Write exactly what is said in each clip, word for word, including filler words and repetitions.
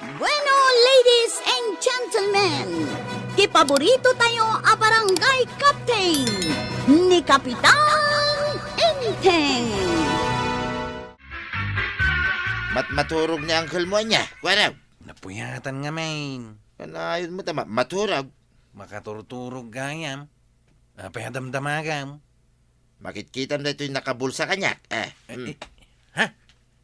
Bueno, ladies and gentlemen, ti paborito tayo a barangay captain, ni Kapitan Enteng. Mat-, maturog ni uncle mo, ania? Kuarog. Napuyatan ngamin. Kanayon mo ta ma-, maturog. Makaturturog gayam. Apay a damdamagam? Makitkitam daytoy nakabulsa kaniak. Eh, Eh, hmm. eh, ha?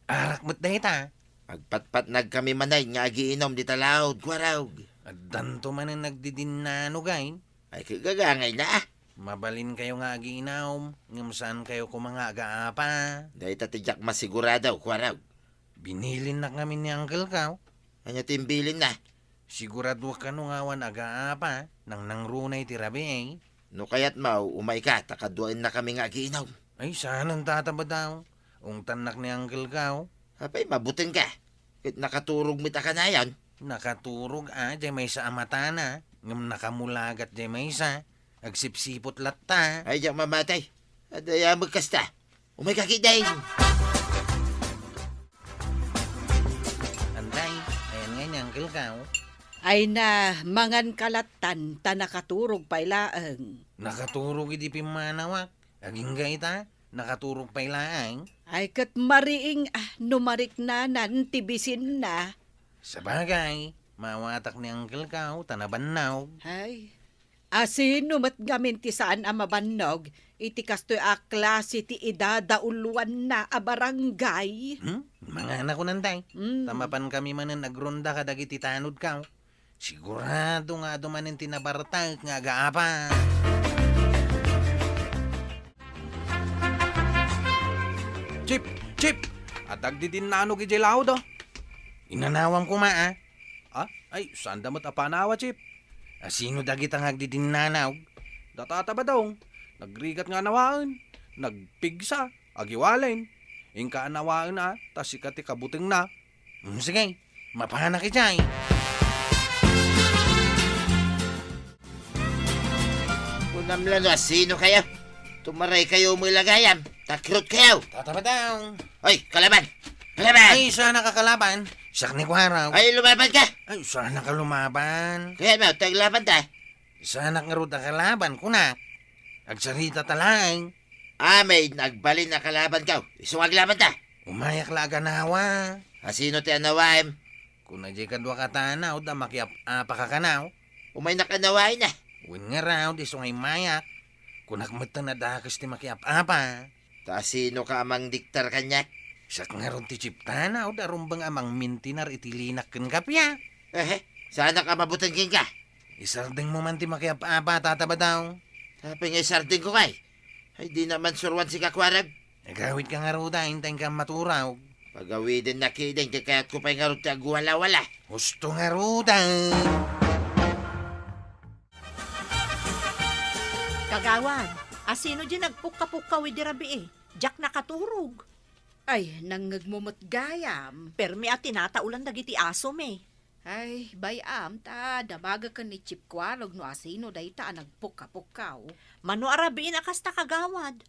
Arak met dayta? Agpatpatnag kami manen nga agiinom dita laod, Kuarog. Addanto manen nagdidinnano, gay. Ay, kagagangay na, ah. Mabalinkayo nga agiinom, ngem saankayo koma nga agaapa. Dayta ti diak masigurado, Kuarog. Binilinnak ngamin ni uncle ko. Ania ti imbilinna? Siguraduak kano nga awan agaapa, nangnangruna iti rabii. No kayatmo, umayka, ta kaduaennakami nga agiinom. Ay, saan, tatabadaw. Ungtannak ni uncle ko. Apay, mabutengka. Ket nakaturog met a kanayon. Nakaturog a, diay maysa a matana, ngem nakamulagat diay maysa. Agsipsiput latta. Ay, diak mamati. Adda yamag kasta. Umayka ketdin. Anday, ayan nga ni uncle ko. Ay na, manganka lattan, ta nakaturog pay laeng. Nakaturog idi pimmanawak. Agingga ita, nakaturog pay laeng. Ay, ket mariing, ah, no mariknanan ti bisinna. Sabagay, maawatak ni uncle ko, ta nabannog. Ay, asino met ngamin ti saan a mabannog iti kastoy a klase ti idadauluanna a barangay? Hmm? Manganako, Anday. Mm. Ta mapankami manen agronda kadagiti tanod ko. Sigurado nga adu manen ti nabartek nga agaapa. Chip! Chip! Adda agdidinnano idiay laod, oh. Inanawam koma, ah. Ah? Ay, saanda met a panawa, Chip. Asino dagita nga agdidinnanaw? Data ta badong. Nagrigat nga anawaen. Nagpigsa. Agiwalen. Inka anawaen, ah, ta sika ti kabutengna. Hmm, sige, mapanak idiay. Kunam la no asino kayo. Tumaray kayo mo ilagayam. Takrot kayo. Tatabadaw. Oy, kalaban! Kalaban! Ay, saan ka kalaban? Siak ni Kuarog. Ay, lumaban ka! Ay, saan ka lumaban? Kaya mo, taglaban ta. Saan ka ngarud a kalaban, kunak? Agsarita ta laeng. Amin, nagbalin a kalaban ka. Isu nga aglaban ta. Umayak la aganawa. Asino ti anawaem? Kuna diay kadua ka tanaw, da makiap-apa ka kanaw. Umay nakanawaen na. Wen ngarud, isu nga immayak. Kunak metten a dakes ti makiap-apa. Ta asino ka a mangdiktar kaniak? Siak ngarud ti chiptana, o da rumbeng a mangmintinar iti linak ken kappia. Ehe, saanak a mabuteng kenka. Isardeng mo man ti makiap-apa, tatabadaw. Apay nga isardeng ko kay? Ay, di naman suruan si Kakuarag. Agawid ka ngarud, intay ka maturaw. Pagawiden na kiden, kayat ko pay ngarud ti agwala-wala. Husto ngarud. Kagawad, asino di nagpukka-pukkaw idi rabii? Diak nakaturog. Ay, nangngegmo met gayam. Permi a tinataulan dagiti asom, eh. Ay, bay-am, ta damagaken ni Chip Kuarog no asino dayta a nagpukka-pukkaw. Mano a rabiin a kasta, kagawad?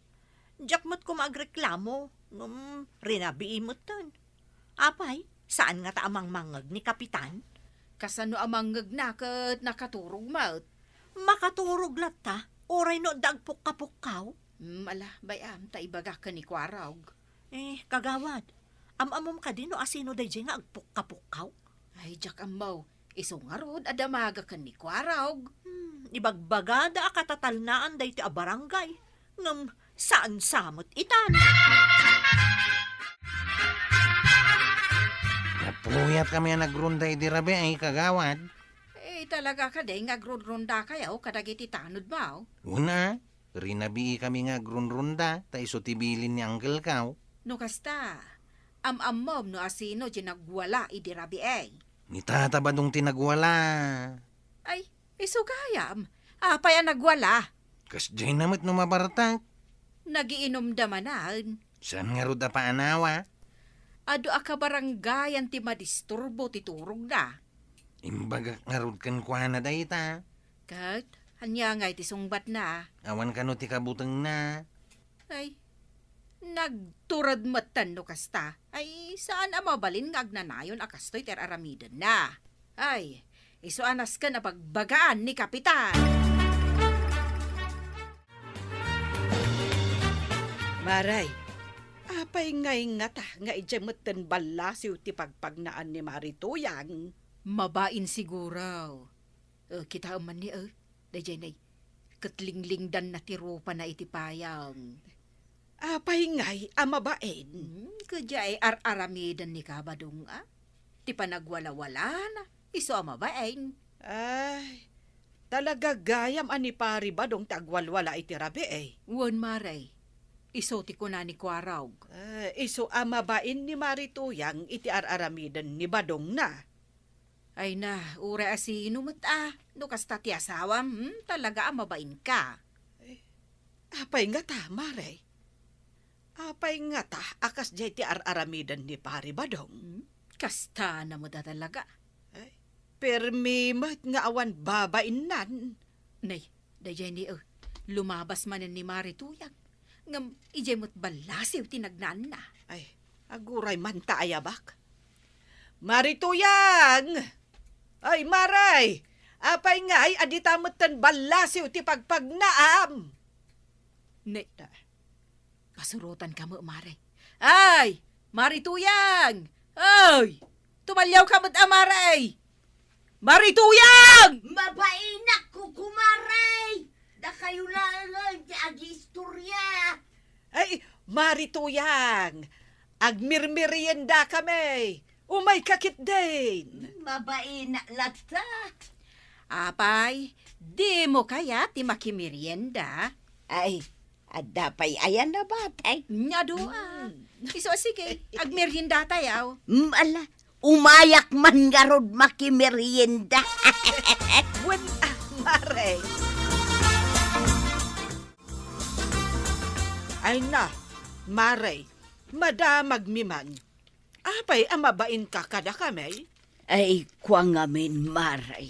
Diak met koma agreklamo, ngem rinabii metten. Apay, saan ngata a mangmangngeg ni Kapitan? Kasano a mangngegna ket nakaturog met? Makaturog latta, uray no adda agpukka-pukkaw. Hmm, ala, bay-am, ta ibagak ken ni Kuarog. Eh, kagawad, am-ammom kadi no asino daydiay nga agpukka-pukkaw? Ay, diak ammo. Isu ngarud a damagaken ni Kuarog. Hmm, ibagbagada a katatalnaan daytoy a barangay. Ngem saan sa met itan. Napuyat kami a nagrunda idi rabii, kagawad. Eh, talaga kadi nga agrunrunda kayo kadagiti tanod mo? Una, rinabii kami nga agrunrunda, ta isu ti bilin ni Uncle Kaw. No kasta, am-ammom no asino ti nagwala idi rabii? Ni Tata Badong ti nagwala. Ay, isu gayam. Apay a nagwala? Kasdiay na met no mabartak. Nagiinumda manen. Saan ngarud a paanawa? Adu a kabarangayan ti madisturbo ti turogda. Imbagak ngarud kenkuana dayta. Ket, ania ngay ti sungbatna? Awan kano ti kabutengna. Ay, Nagtured metten no kasta. Ay, saan a mabalin nga agnanayon a kastoy ti ar-aramidenna. Ay, isu a nasken a bagbagaan ni Kapitan. Maray, apay ngay ngata nga idiay metten ballasiw ti pagpagnaan ni Mari Tuyang? Mabain siguro. Eh, kitaem man ni, eh, daydiay nay, ket linglingdanna ti rupana iti payag. Apay ngay a mabain? Hmm, kadiay ar-aramiden ni Kabadong, a? Ti panagwalawalana, isu a mabain. Ay, talaga gayam a ni Pari Badong ti agwalwala iti rabii, eh. Wen, Maray. Isu ti kuna ni Kuarog. Eh, isu a mabain ni Mari Tuyang iti ar-aramiden ni Badongna. Ay na, uray a sino met a, no kasta ti asawam, hmm, talaga a mabainka. Eh, apay ngata, Mare? Apay ngata a kasdiay ti ar-aramiden ni Pari Badong? Hmm, kasta na met a talaga. Ay, permi met nga awan babainnan. Nay, daydiay ni, eh, lumabas manen ni Mari Tuyang. Ngem idiay met ballasiw ti nagnaanna. Ay, aguray man ta ayabak. Mari Tuyang! Ay, Maray! Apay ngay a dita metten ballasiw ti pagpagnaam? Ne, pasurotan ka met, Maray. Ay! Mari Tuyang! Ay! Tumaliawka met a, Maray! Mari Tuyang! Mabainak, kukumaray! Dakayo laeng ti agiistorya. Ay, Mari Tuyang, agmirmeriendakami. Umayka ketdin. Mabainak latta. Apay, dimo kayat ti makimerienda? Ay, adda pay ayan a batay. Nya dua. Mm. Isu a sige, agmeriendatayo. Mm, ala, umayak man ngarud makimerienda. Wen, ah, Mare. Ay na, Mare, madamagmi man. Apay a mabainka kadakami? Ay, kua ngamin, Mare.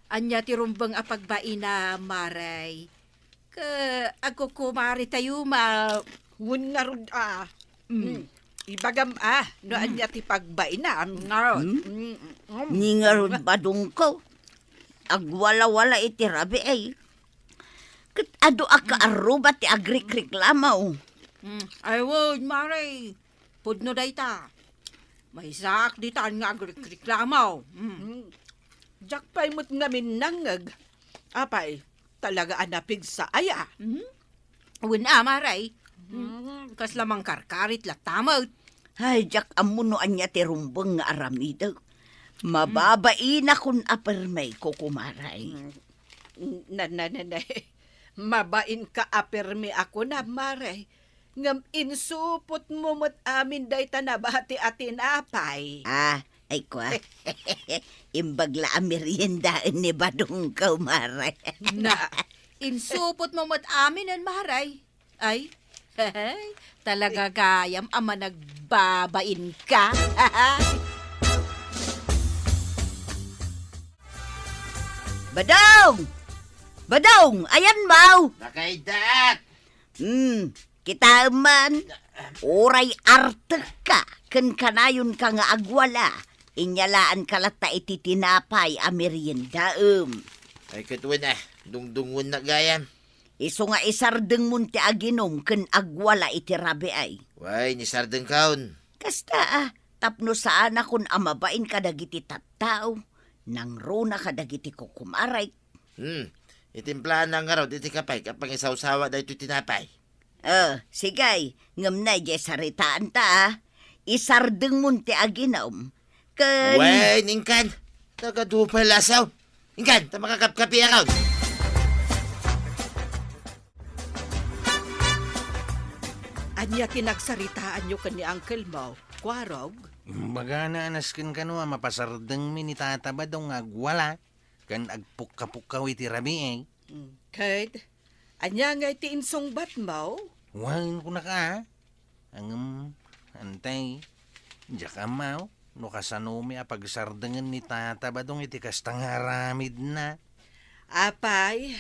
Ania ti rumbeng a pagbaina, Mare? Ka-, agkukumaritayo, ma- Wen ngarud, ah. Mm. Mm. Ibagam, ah, no, mm, ania ti pagbainam. Ngarud. Mm. Mm, mm, mm. Ni ngarud, Badongko, agwalawala iti rabii, ay. Ket adu a kaarruba ti agrikriklamo. Mm. Ay, wen, Mare. Pudno dayta. Maysaak ditan nga agrikriklamo. Mm. Mm. Diak pay met ngamin nangngeg. Apay, talaga a napigsa aya? Mm. Wen a, Mare. Mm. Kasla mangkarkarit latta met. Ay, diak ammo no ania ti rumbeng nga aramidek. Mababainakon a permi, kukumaray. Mm. Na, na, na, na. Mabainka a permi a kunam, Mare. Ngem insupotmo met amin dayta nabati a tinapay. Ah, ay kua. Imbag la a meriendaen ni Badongko, Mare. Na, insupotmo met aminen, Mare. Ay, hehe, talaga gayam a managbabain ka. Badong! Badong! Ayanmo! Nakaidat! Hmm, kitaem man, uray artekka ken kanayonka nga agwala, inyalaanka latta iti tinapay a meriendaem. Ay, ket wen a, dungdungonnak gayam. Isu nga isardengmon ti aginum ken agwala iti rabii. Wen, isardengkon. Kasta a, tapno saanakon a mabain kadagiti tattao, nangruna kadagiti kukumaray. Hmm, itimplaanna ngarud iti kapay a pangisawsawa daytoy tinapay. Oh, sige, ngem nay, diay saritaanta, a. Isardengmon ti aginum, ken wen, inkan. Nagadu pay lasaw. Inkan, ta makakapkapiakon. Ania ti nagsaritaanyo ken ni uncle mo, Kuarog? Imbagana a nasken kano a mapasardengmi ni Tata Badong nga agwala ken agpukkapukkaw iti rabii. Mm, ket, ania ngay ti insungbatmo? Wen, kunaka, a. Ngem, antay, diak ammo no kasanomi a pagserdengen ni Tata Badong iti kasta nga aramidna. Apay,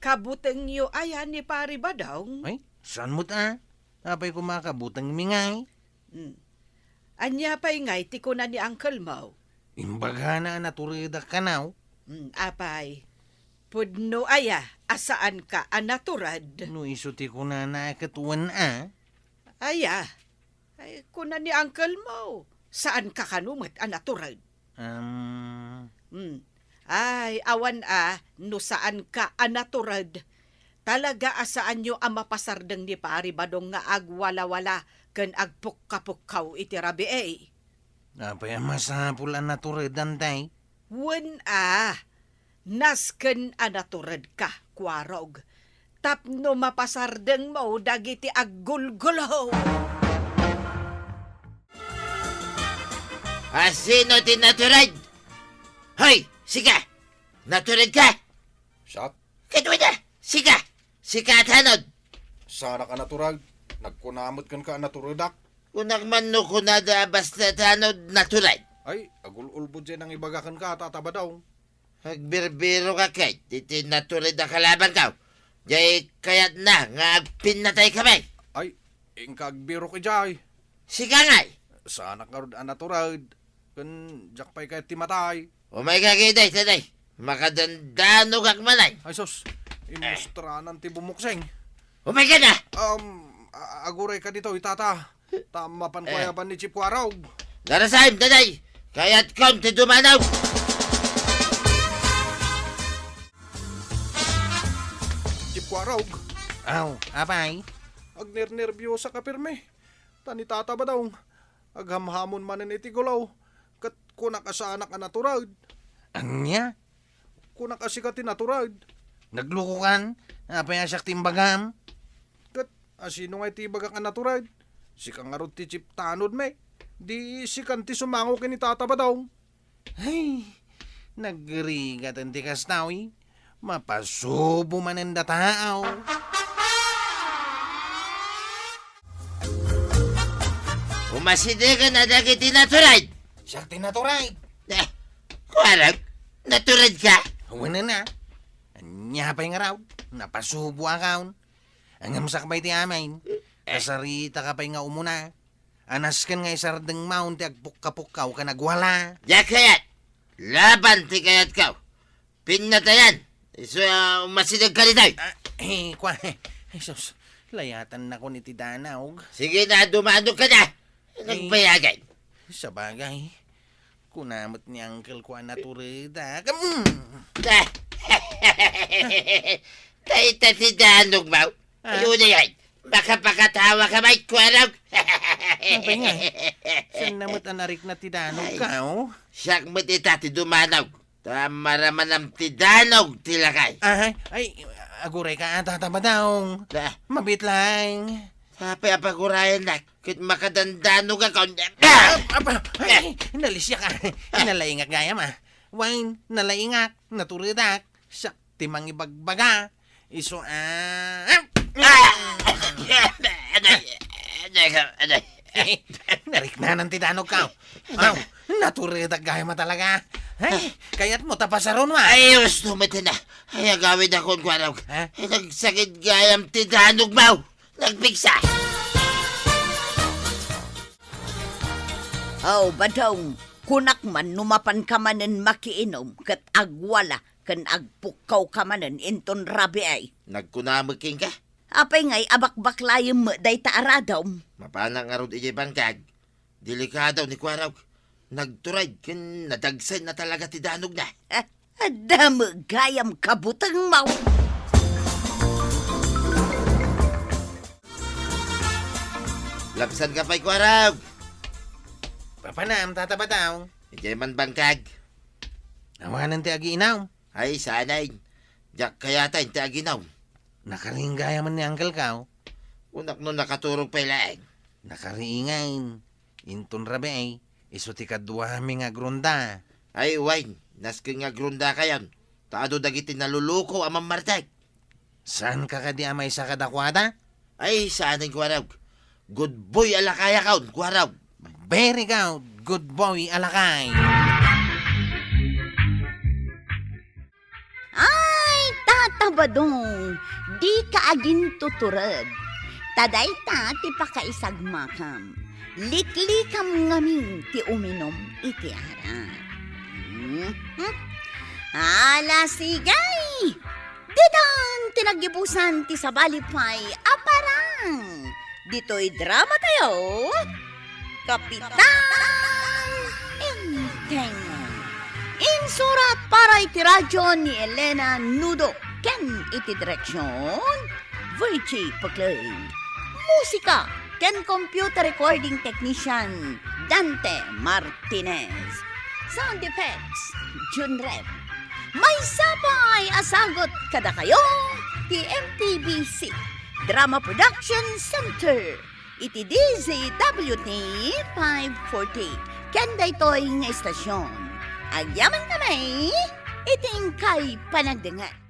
kabutengyo aya ni Pari Badong? Ay, saan met a? Apay koma a kabutengmi ngay? Hmm. Ania pay ngay ti kuna ni uncle mo? Imbagana a naturedak kano. Hmm, apay, pudno aya a saanka a natured? No isu ti kunana ket wen a. Aya? Ay, kuna ni uncle mo, saanka kano met a natured? Um. Hmm. Ay, awan a, no saanka a natured. Talaga a saanyo a mapasardeng ni Pari Badong nga agwalawala ken agpukkapukkaw iti rabii. Apay a masapul a naturedan tay? Wen a, nasken a naturedka, Kuarog, tapno mapasardengmo dagiti aggulgulo. A sino ti natured? Hoy, sika! Naturedka? Siak? Ket wen a, sika! Sika a tanod! Saanak a natured? Nagkuna met kenka a naturedak? Kunak man no kunada a basta tanod natured. Ay, agul-ulbod diay nangibaga kenka, Tata Badong. Agbirbirok a ket iti natured a kalabanko. Diay kayatna nga agpinnatay kami. Ay, inka agbirok idiay. Sika ngay? Saanak ngarud a natured. Ken diak pay kayat ti matay. Umayka ketdi, tatay. Makadandanogak manen. Ay sus, imustranan ti bumukseng. Umayka na! Um, a-, agurayka ditoy, tata. Ta mapanko aya ban ni Chief Kuarog. Darasem, tatay! Kayatkon ti dumanog! Chief Kuarog. Aw, apay? Agnernerbiosak a pirmi. Ta ni Tata Badong, aghamhamon manen iti gulo, ket kunak a saanak a natured. Ania? Kunak a sika ti natured. Naglukokan? Apay a siak ti imbagam? Ket a sino ngay ti ibagak a natured? Sika ngarud ti chief tanodmi. Di sikan ti sumango ken ni Tata Badong. Ay, nagrigat ti kasta, uy. Mapasubo manen dataw. Umasidegen a dagiti natured! Siak ti natured. Eh, Kuarog, natured ka? Wen a. Ania pay ngarud? Napasubo a kaon. Angamsak pay ti amin. Eh. Kasarita ka pay nga umuna. Anasken nga isardeng maon ti agpukka-pukkaw ken agwala. Diak kayat! Laban ti kayatko! Pinnatayan! Isu a umasideg ka ditoy! Ah, eh, kwa, Jesus, layatan nakon iti danog. Sige na, dumanog ka na! Eh, nagbayagan! Sabagay, kuna met ni Uncle ko a naturedak. Mm. Ah! Dayta ti danog, Mau. Ah? Ayun na yan. Makapakatawa ka, Mike Kuarog. Apay nga? Saan na met a narikna ti danog ka, oh? Siak met ita ti dumanog. Ta maramanam ti danog ti lakay. Ay, ay, aguray ka, Tata Badong. Ah. Mabit lang. Apay a pagurayan na, ket makadandanog ako. Ah, apa, ay, nalisiak, ah. Nalaingak gayam, ah. Wine, nalaingak, naturedak. Siak ti mangibagbaga. Isu a, ah! Ah! Aday! Aday ka, aday! Nariknanan ti danog ka. Aw, naturedak gayam a talaga. Ay, kayat mo ta pasaron, wa? Ay, gusto mo tina. Ay, agawid akon, Kuarog. Ha? Ay, nagsakit gayam ti danog mo. Nagpigsa. Aw, Badong, kunak man no mapan ka manen makiinom ket agwala ken agpukkaw ka manen inton rabii. Nagkuna met kenka? Apay ngay a bakbaklayem met dayta a radom? Mapanak ngarud idiay bangkag. Delikado ni Kuarog. Nagtured ken nadagsen na talaga ti danogna. Eh, adda met gayam kabutengmo. Labsanka pay, Kuarog. Papanam, Tata Badong. Idiay man bangkag. Awanen ti agiinam. Ay, saanen. Diak kayat ti aginom. Nakaring gayam ni Uncle ka, oh. Kunak no nakaturog pay laeng. Nakariingen. Inton rabii, isu ti kaduami nga agrunda. Ay, wen, nasken nga agrunda kayon. Ta adu dagiti naluluko a mammartek. Saanka kadi a maysa kadakuada? Ay, saanen, Kuarog. Good boy a lakayakon, Kuarog. Very good. Good boy a lakay. Ay, Tata Badong, dika agintutured. Ta dayta ti pakaisagmakam. Liklikam ngamin ti uminum iti arak. Mhm. Ala, sige! Ditan ti naggibusan ti sabali pay a parang. Ditoy drama tayo, Kapitan Enteng. Insurat para iti radyo ni Elena Nudo ken iti direksyon, Virgie Paclay. Musika ken computer recording technician, Dante Martinez. Sound effects, Jun Rep. Maysa pay a sagut kadakayo ti M T B C Drama Production Center iti D Z W T five forty. Ken daytoy nga istasyon, agyaman kami iti inkay panagdengngeg.